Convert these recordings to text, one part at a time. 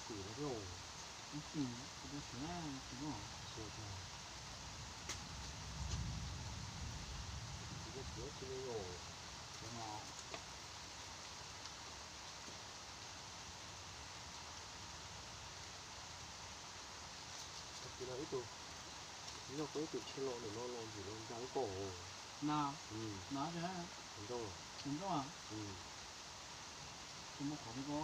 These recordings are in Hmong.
Xim no thiab. Ib tug kuv tus siav, tsis tau siav tag. Tsis tau siav tsis li os. Tag kis no ib tug, nyob koj ib tug tshiab los ntawm no los ntxim los nkag lub ko. Na, na, tus nrauj, tus nrauj. Tus muaj qhov li ko.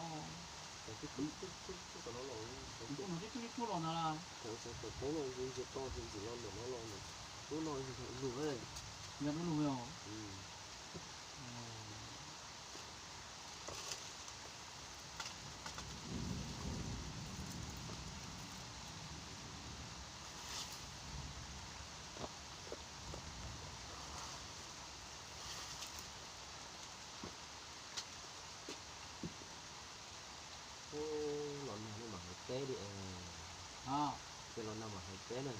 Twb twb twb tom no los, tus nrauj no twb twb twb los ntag las. Thaum xyov thaum poob no ntsia ntsia to ntxim ntxim los ntawm no los ntawm lub no yog lug. Yog lub lug os. Los nag no mam hais peb li es. Ces los nag mam hais peb na.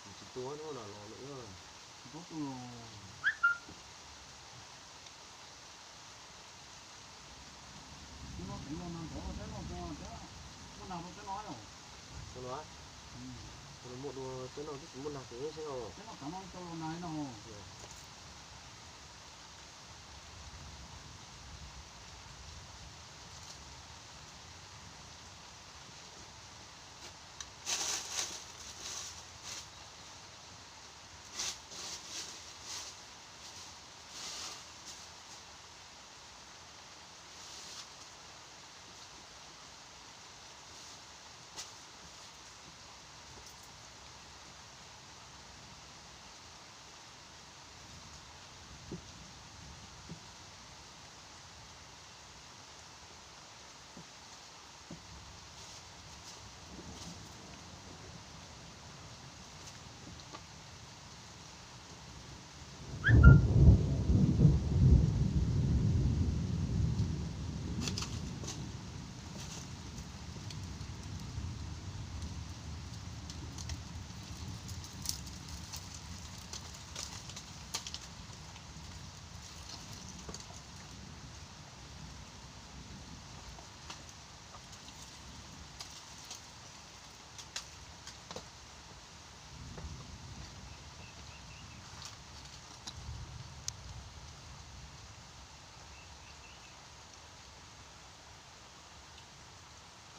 Kuv tsis tuaj no los los lawm. Tsis tuaj tu los. Hnub no tseem los nag ntawd, teb no tseem muaj nag rau teb no yom. Hnub no, hnub no muaj dua teb no twb tsis muaj nag kiag seb os. Teb no tav no tau los nag li no.